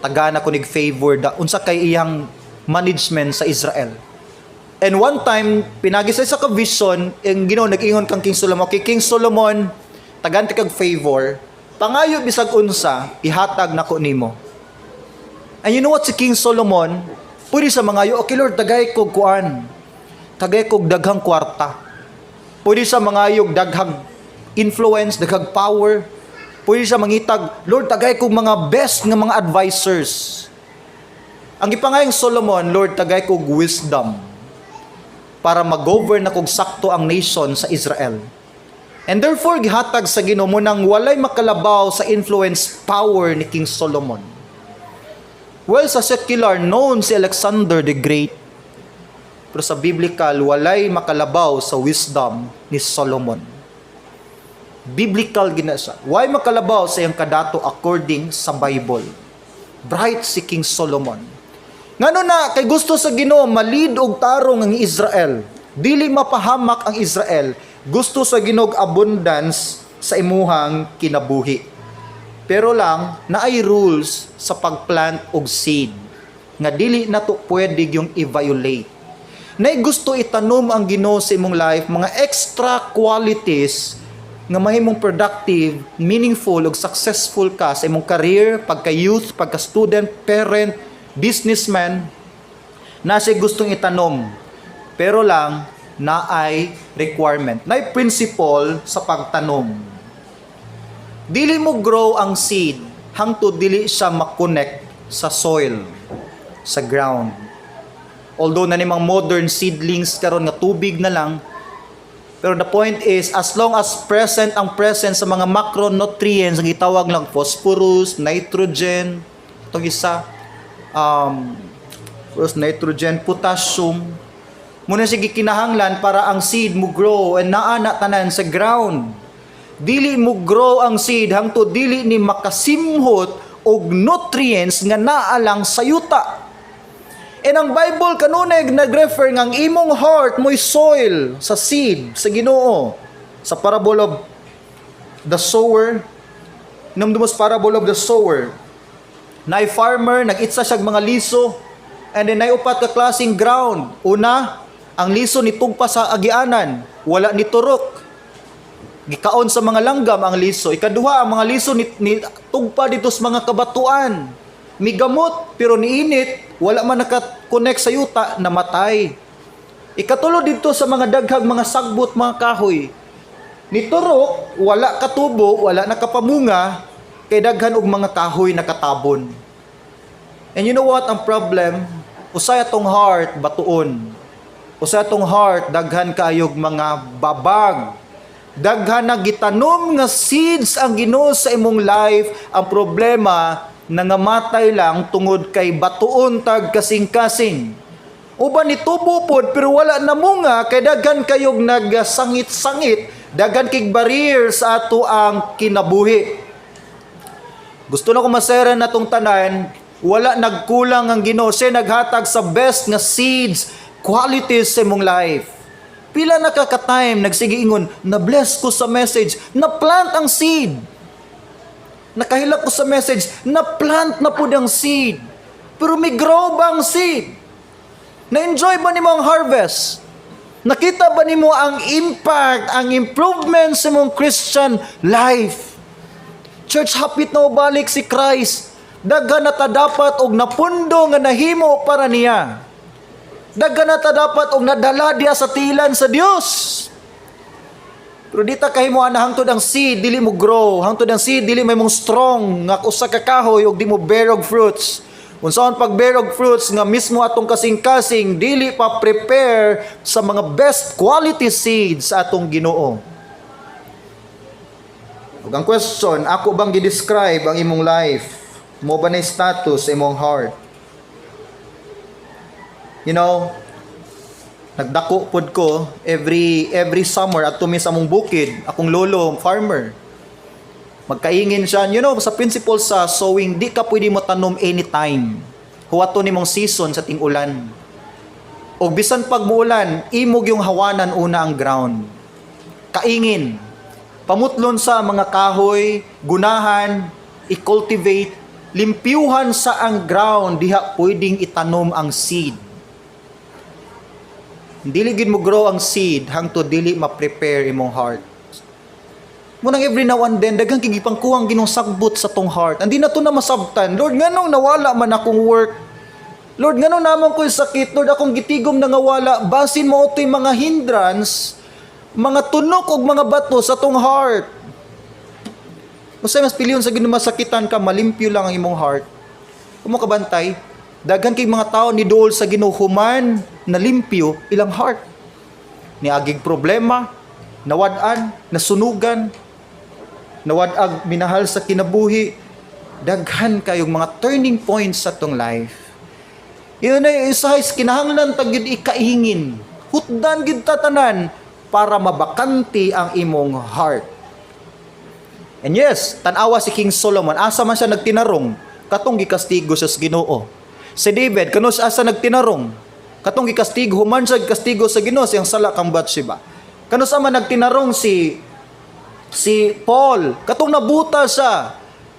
tagana ko nig favor da unsa kay iyang management sa Israel." And one time, pinagi sa isa ka vision, ang Ginoo nag-ingon kang King Solomon, "Okay King Solomon, tagan ti kag favor, pangayo bisag unsa, ihatag nako nimo." And you know what, si King Solomon, pwede sa mangayo, "Okay Lord, tagay kog kuan. Tagay kog daghang kwarta." Pwede sa mangayog daghang influence, daghang power. Pwede siya mangitag, "Lord, tagay kog mga best nga mga advisors." Ang gipangayong Solomon, "Lord, tagay kog wisdom para mag-govern na kog sakto ang nation sa Israel." And therefore, gihatag sa Ginoo mo nang walay makalabaw sa influence power ni King Solomon. Well, sa secular, known si Alexander the Great. Pero sa biblical, walay makalabaw sa wisdom ni Solomon. Biblical gina siya. Way makalabaw sa iyang kadato according sa Bible. Bright si King Solomon. Ngano na kay gusto sa Ginoo ma-lead og tarong ang Israel. Dili mapahamak ang Israel. Gusto sa Ginoo abundance sa imuhang kinabuhi. Pero lang naay rules sa pagplant og seed nga dili nato pwede yung i-violate. Nay gusto itanom ang Ginoo sa imong life mga extra qualities nga mahimong productive, meaningful ug successful ka sa imong career, pagka-youth, pagka-student, parent, businessman, na siya gustong itanom. Pero lang, naay requirement, naay principle sa pagtanom. Dili mo grow ang seed hangtod dili siya makonect sa soil, sa ground. Although na mga modern seedlings karon nga tubig na lang, pero the point is, as long as present ang presence sa mga macronutrients, ang gitawag lang phosphorus, nitrogen, itong isa, phosphorus, nitrogen, potassium, muna sige kinahanglan para ang seed mo grow and naa na tanan sa ground. Dili mo grow ang seed hangtod dili ni makasimhot og nutrients nga naa lang sa yuta. And ang Bible kanunay nag-refer nga ang imong heart mo'y soil sa seed sa Ginoo. Sa parable of the sower, num parable of the sower, naay farmer, nag-itsa siya mga liso, and then naay upat ka klaseng ground. Una, ang liso ni tugpa sa agianan, wala ni turok. Gikaon sa mga langgam ang liso. Ikaduha, ang mga liso ni tugpa dito sa mga kabatuan. Migamot pero niinit, wala man naka-connect sa yuta, namatay. Ikatulo, dito sa mga daghag mga sagbot, mga kahoy. Niturok, wala katubo, wala nakapamunga, kay daghan og mga kahoy nakatabon. And you know what ang problem? Usay atong heart batuon. Usay atong heart daghan kaayog mga babag. Daghan na gitanom nga seeds ang Ginoo sa imong life. Ang problema, nangamatay lang tungod kay batuon tag kasing-kasing. Uban nitubo pod pero wala na munga kay daghan kayog nagsangit-sangit, daghan kig barrier sa ato ang kinabuhi. Gusto na ko masera na tong tanan, wala nagkulang ang Ginoo. Siya naghatag sa best nga seeds, qualities sa imong life. Pila na ka ka-time nagsige ingon, "Na bless ko sa message, na plant ang seed. Nakahilak ko sa message, na plant na pud ang seed." Pero may grow ba ang seed? Na-enjoy ba nimo ang harvest? Nakita ba nimo ang impact, ang improvement sa imong Christian life? Church, hapit na ubalik si Christ. Daghan na ta dapat og napundo nga nahimo para niya. Daghan na ta dapat og nadala diya sa tilan sa Dios. Pero di ta kahimo ana hangtod ang seed dili mo grow, hangtod ang seed dili may mong strong nga usa ka kahoy og di mo bear og fruits. Unsaon pag bear og fruits nga mismo atong kasing-kasing dili pa prepare sa mga best quality seeds sa atong Ginoo? Ug ang question, ako bang gi-describe ang imong life? Mo ba na status sa imong heart? Nagdako pod ko every summer at tumi sa among bukid, akong lolo farmer. Magkaingin siya, sa principle sa sowing, di ka pwede mo tanom anytime. Huwato nimong season sa ting-ulan. O bisan pag muulan, imog yung hawanan una ang ground. Kaingin. Pamutlon sa mga kahoy, gunahan, i-cultivate, limpyuhan sa ang ground, diha pwedeng itanom ang seed. Dili gid mo grow ang seed hangtod dili ma-prepare imong heart. Munang every now and then, daghang kay gipangkuhang Ginoong sagbot sa tong heart. Hindi na to na masabtan. "Lord, nganong nawala man akong work? Lord, nganong naman ko'y sakit? Lord, akong gitigom na ngawala." Basin mo ito'y mga hindrance, mga tunok og mga bato sa tong heart. Basta mas piliyon sa Ginoo masakitan ka, malimpyo lang ang imong heart. Kung mo kabantay, daghan kay mga tao ni duol sa Ginoo human na limpyo ilang heart. Niagig problema, nawad-an, nasunugan, nawad-ag minahal sa kinabuhi. Daghan kayong mga turning points sa atong life. Yun ay isa kinahanglan ta gyud ikaingin. Hutdan gyud ta tanan para mabakante ang imong heart. And yes, tan-awa si King Solomon, asa man siya nagtinarong? Katong gikastigo sa Ginoo. Si David, kanus asa nagtinarong? Katong gikastigo, human siya gikastigo sa Ginoo siyang sala kang Bathsheba. Kanus man nagtinarong si Paul? Katong nabuta siya.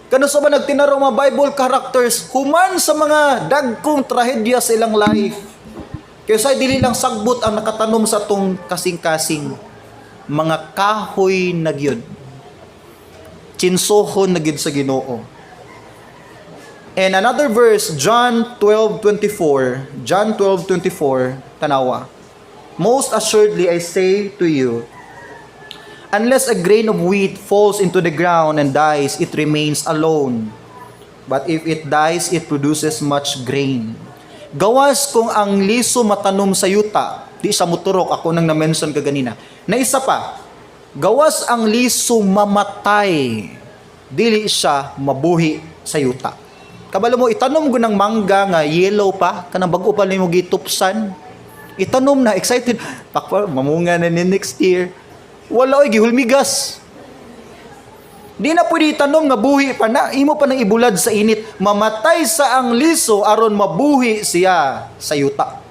Kanus man nagtinarong mga Bible characters? Human sa mga dagkong trahedya sa ilang life. Kaya sa dili lang sagbot ang nakatanom sa atong kasing-kasing, mga kahoy na gyud. Tsinsohon na gyud sa Ginoo. And another verse, John 12:24, John 12:24, tanawa. "Most assuredly I say to you, unless a grain of wheat falls into the ground and dies, it remains alone. But if it dies, it produces much grain." Gawas kung ang liso matanom sa yuta, di siya muturok, ako nang na-mention kaganina. Na isa pa, gawas ang liso mamatay, dili siya mabuhi sa yuta. Kabalo mo, itanom ko ng mangga nga yellow pa, kanang bago pa nimo gitupsan. Itanom na, excited. Pakpa, mamunga na ni next year. Wala oy, gihulmigas. Di na pwede itanom nga buhi pa na, imo pa nang ibulad sa init. Mamatay sa ang liso aron mabuhi siya sa yuta.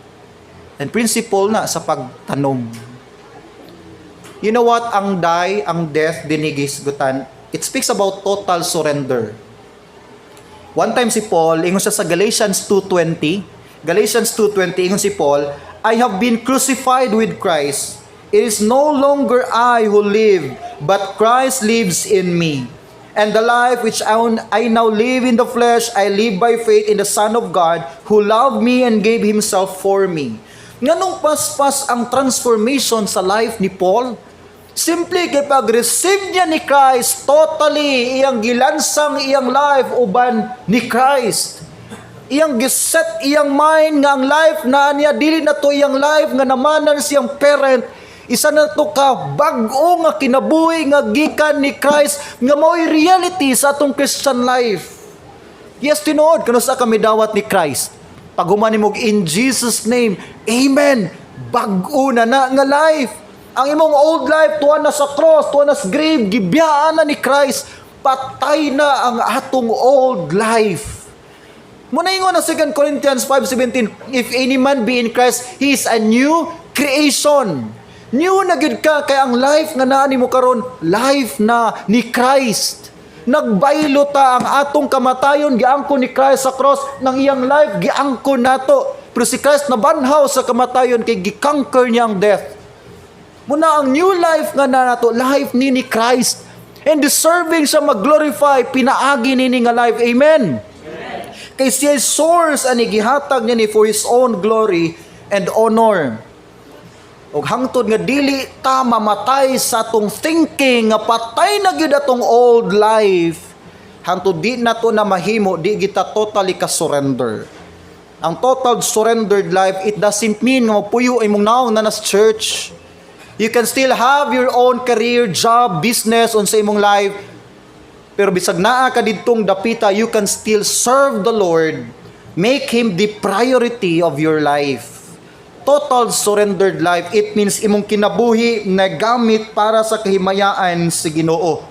And principle na sa pagtanom. You know what? Ang die, ang death, diri gihisgutan, it speaks about total surrender. One time si Paul, ingon siya sa Galatians 2.20, Galatians 2.20, ingon si Paul, "I have been crucified with Christ. It is no longer I who live, but Christ lives in me. And the life which I now live in the flesh, I live by faith in the Son of God, who loved me and gave Himself for me." Nganong paspas ang transformation sa life ni Paul? Simple kay pag-receive niya ni Christ, totally iyang gilansang iyang life uban ni Christ. Iyang giset iyang mind nga ang life na niya dili na to iyang life nga namanan siyang parent. Isa na to ka bag-o nga kinabuhi nga gikan ni Christ nga mao'y reality sa atong Christian life. Yes, tinuod, kano sa kami dawat ni Christ. Pag human in Jesus' name, amen. Bag-o na na nga life. Ang imong old life, tuwa na sa cross, tuwa na sa grave, gibiyaan na ni Christ. Patay na ang atong old life. Muna ingon ang 2 Corinthians 5:17, "If any man be in Christ, he is a new creation." New na gyud ka kay ang life nga naa nimo karon, life na ni Christ. Nagbaylo ta, ang atong kamatayon giangkon ni Christ sa cross, nang iyang life giangkon nato. Pero si Christ nabanhaw sa kamatayon kay gi-conquer niya ang death. Muna ang new life nga na nato, life ni Christ. And deserving siya mag-glorify, pinaagi nini nga life. Amen. Kay siya source ani, gihatag niya ni for His own glory and honor. Og hangtod nga dili ta mamatay sa atong thinking nga patay na gyud atong old life. Hangtod di na to na mahimo, di kita totally ka surrender. Ang total surrendered life, it doesn't mean nga magpuyo imong naong na nas church. You can still have your own career, job, business unsa imong life. Pero bisag naa ka didtong dapita, you can still serve the Lord. Make Him the priority of your life. Total surrendered life, it means imong kinabuhi na gamit para sa kahimayaan sa Ginoo.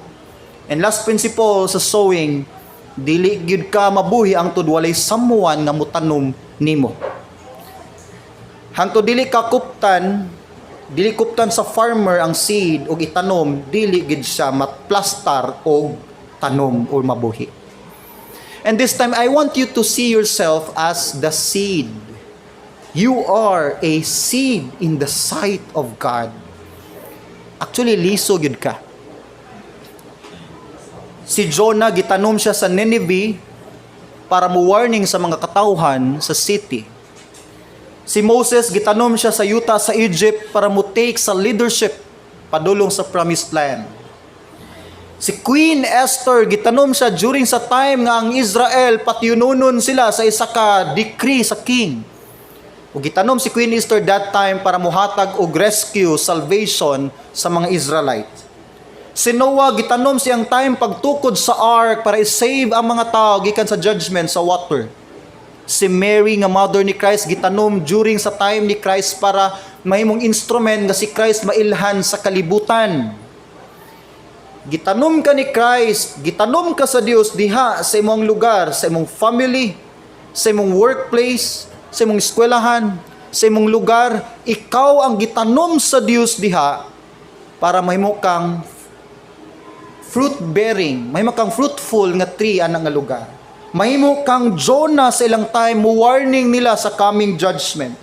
And last principle sa sowing, dili gyud ka mabuhi hangtod walay someone nga mutanom nimo. Hangtod dili ka kuptan, dili kuptan sa farmer ang seed og itanom, dili gid siya matplastar og tanom or mabuhi. And this time, I want you to see yourself as the seed. You are a seed in the sight of God. Actually, liso gyud ka. Si Jonah, gitanom siya sa Nineveh para mo warning sa mga katawhan sa city. Si Moses, gitanom siya sa yuta sa Egypt para mo take sa leadership padulong sa promised land. Si Queen Esther, gitanom siya during sa time nga ang Israel patyunonon sila sa isa ka decree sa king. Ug gitanom si Queen Esther that time para muhatag og rescue, salvation sa mga Israelite. Si Noah, gitanom siyang time pagtukod sa ark para i-save ang mga tao gikan sa judgment sa water. Si Mary nga mother ni Christ, gitanom during sa time ni Christ para mahimong instrument nga si Christ mailhan sa kalibutan. Gitanom ka ni Christ, gitanom ka sa Dios diha sa imong lugar, sa imong family, sa imong workplace, sa imong eskwelahan, sa imong lugar, ikaw ang gitanom sa Dios diha para mahimo kang fruit bearing, mahimo kang fruitful nga tree ana nga lugar. Mahimo kang Jonah sa ilang time, mo warning nila sa coming judgment.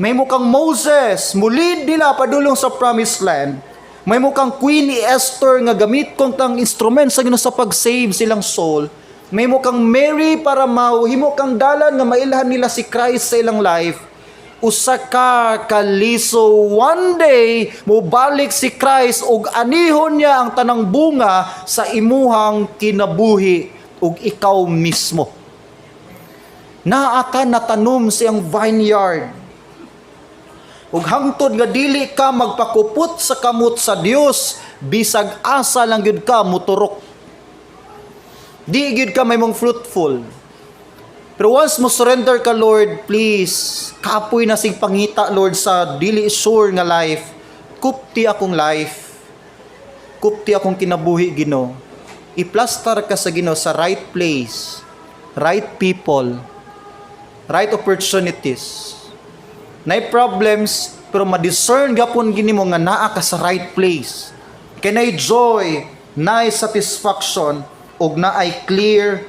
Mahimo kang Moses, mulid nila padulong sa promised land. Mahimo kang Queen Esther nga gamit kong tang instrument sa Ginoo sa pag-save silang soul. Mahimo kang Mary para mahimo kang dalan nga mailhan nila si Christ sa ilang life. Usa ka kaliso, one day mobalik si Christ ug anihon niya ang tanang bunga sa imuhang kinabuhi ug ikaw mismo. Naa ka natanom sa iyang vineyard. Ug hangtod nga dili ka magpakupot sa kamot sa Dios, bisag asa lang gyud ka muturok, di gyud ka mahimong fruitful. Pero once mo surrender ka, "Lord, please, kapoy na sig pangita, Lord, sa dili sure nga life. Kupti akong life. Kupti akong kinabuhi, Ginoo." Iplastar ka sa Ginoo sa right place, right people, right opportunities. Nay problems, pero ma-discern gapon gini mo nga naa ka sa right place. Kay nay joy, naay satisfaction, ug naay clear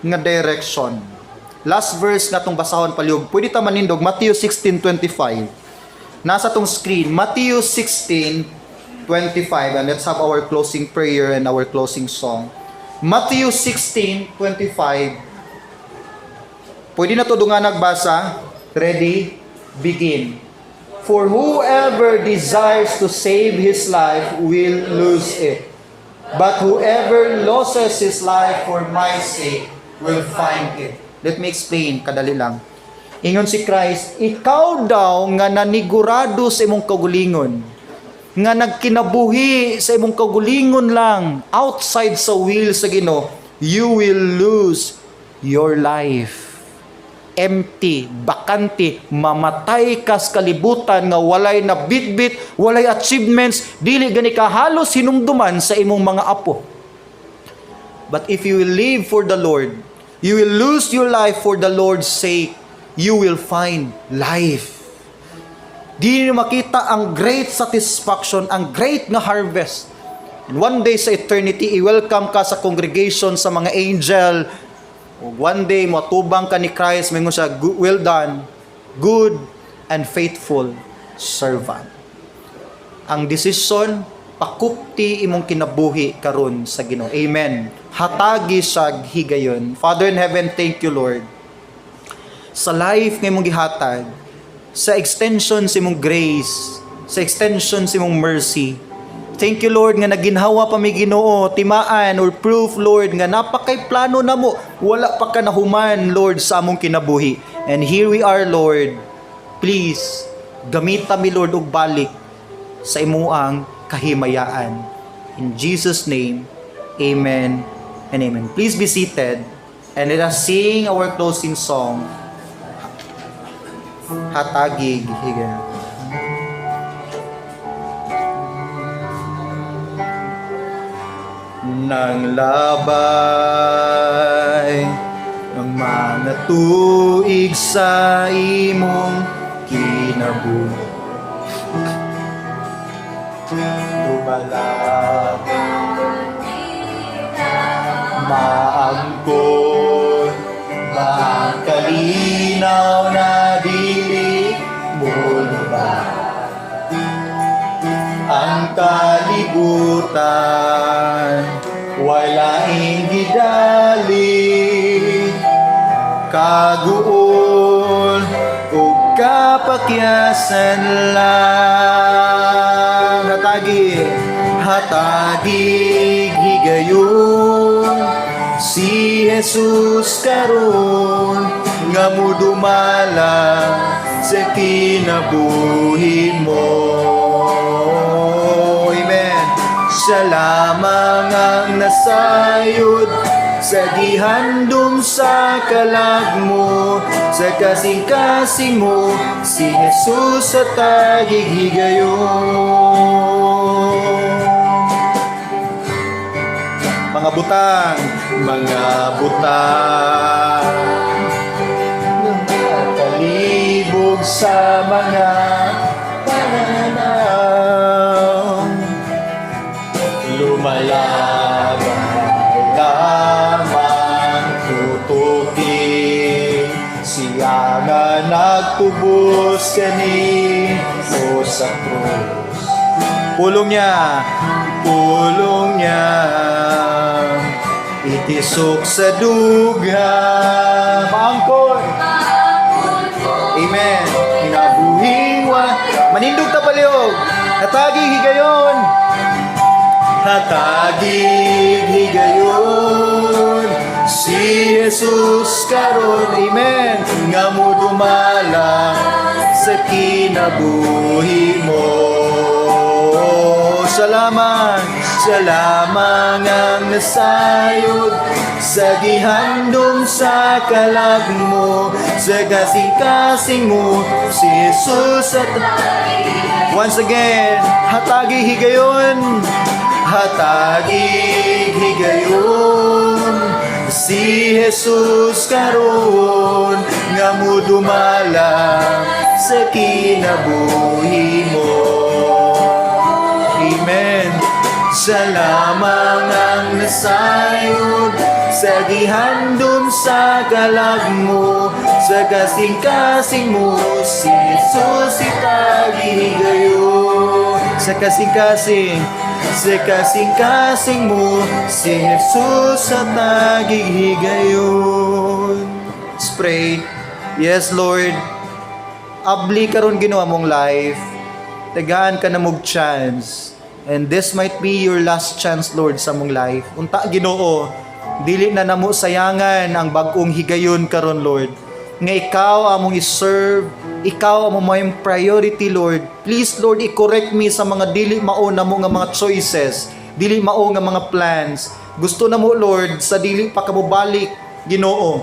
nga direction. Last verse nga tong basahon palihog. Pwede ta manindog Matthew 16:25. Nasa tong screen, Matthew 16:25, and let's have our closing prayer and our closing song. Matthew 16:25. Pwede na to dungan nagbasa. Ready? Begin. "For whoever desires to save his life will lose it. But whoever loses his life for my sake will find it." Let me explain, kadali lang. Ingon si Christ, ikaw daw nga nanigurado sa imong kaugalingon, nga nagkinabuhi sa imong kaugalingon lang, outside sa will sa Ginoo, you will lose your life. Empty, bakante, mamatay ka sa kalibutan nga walay nabitbit, walay achievements, dili gani ka halos hinumduman sa imong mga apo. But if you will live for the Lord, you will lose your life for the Lord's sake, you will find life. Di niyo makita ang great satisfaction, ang great nga harvest. And one day sa eternity, i-welcome ka sa congregation sa mga angel. Ug one day, matubang ka ni Christ, mingon siya, "Well done, good and faithful servant." Ang desisyon, pakupti imong kinabuhi karon sa Ginoo. Amen. Hatagi siya higayon. Father in heaven, thank you, Lord. Sa life nga imong gihatag, sa extension sa imong grace, sa extension sa imong mercy. Thank you, Lord, nga naginhawa pa mi, Ginoo, timaan or proof, Lord, nga napakay plano namo, wala pa ka nahuman, Lord, sa among kinabuhi. And here we are, Lord. Please gamita mi, Lord, og balik sa imuang kahimayaan. In Jesus' name, amen and amen. Please be seated and let us sing our closing song, Hatagig Higayon. Nang labay ng mga tuig sa imong kinabuhi, Dumala maangkon ba ang kalinaw na dili molubag ang kalibutan, walaing gidali, kaguol ug kapakyasan lang. Hatagi, hatagi higayon si Jesus karon nga mudumala sa kinabuhi mo. Amen. Siya lamang ang nasayod sa gihandom sa kalag mo, sa kasing-kasing mo, si Jesus hatagi higayon. Mga butang, mga butang, kalibog sa mga pananaw, lumalaban lamang tutukin siya nga nagtubos kanimo sa krus. Pulong niya, pulong niya, itisok sa dughan. Maangkon. Amen. Kinabuhing wa. Manindog ta palihog. Hatagi higayon. Hatagi higayon. Si Jesus karon, amen, nga modumala sa kinabuhi mo. Siya lamang, siya lamang ang nasayod sa gihandom sa kalag mo, sa kasing-kasing mo, si Jesus at. Once again, hatagi higayon, hatagi higayon. Si Jesus karon nga mudumala sa kinabuhi mo. Amen. Siya lamang ang nasayod sa gihandom sa kalag mo, sa kasing-kasing mo, si Jesus hatagi higayon. Sa kasing-kasing mo, si Jesus hatagi higayon. Let's pray. Yes, Lord. Abli karon, Ginoo, among life. Tagaan ka namog chance. And this might be your last chance, Lord, sa among life. Unta, Ginoo, dili na namo sayangan ang bag-ong higayon karon, Lord, nga ikaw among i-serve, ikaw among may priority, Lord. Please, Lord, i-correct me sa mga dili mao namo nga mga choices, dili mao nga mga plans. Gusto namo, Lord, sa dili pa ka mobalik, Ginoo,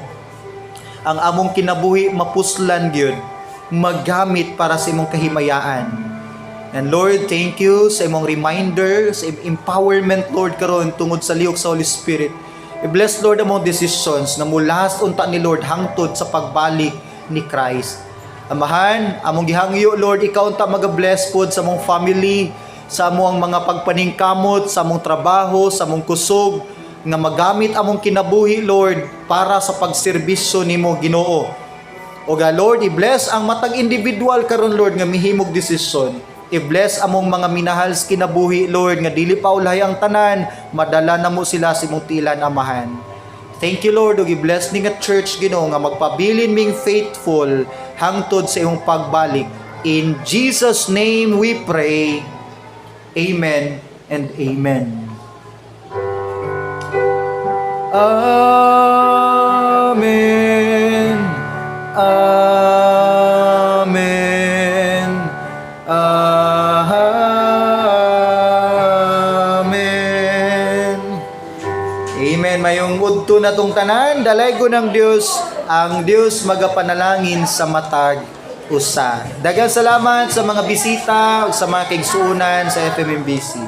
ang among kinabuhi mapuslan gyud, magamit para sa imong kahimayaan. And Lord, thank you sa imong reminder, sa empowerment, Lord, karon tungod sa lihok sa Holy Spirit. I-bless, Lord, among decisions na mulas unta ni Lord hangtod sa pagbalik ni Christ. Amahan, among gihangyo, Lord, ikaw unta maga-bless pod sa among family, sa among mga pagpaningkamot, sa among trabaho, sa among kusog, nga magamit among kinabuhi, Lord, para sa pagserbisyo nimo, Ginoo. O ga Lord, i-bless ang matag individual karon, Lord, nga mihimog desisyon. I-bless among mga minahal sa kinabuhi, Lord, nga dili pa ulahi ang tanan, madala namo sila sa imong tilan, Amahan. Thank you, Lord, ug i-bless ni nga church, Ginoo, nga magpabilin ming faithful hangtod sa imong pagbalik. In Jesus' name we pray. Amen and amen. Amen. Amen. Amen. Amen. Mayong udto na tong tanan, dalaygon ng Dios, ang Dios magapanalangin sa matag usa. Daghang salamat sa mga bisita ug sa mga kaigsuonan sa FMMBC.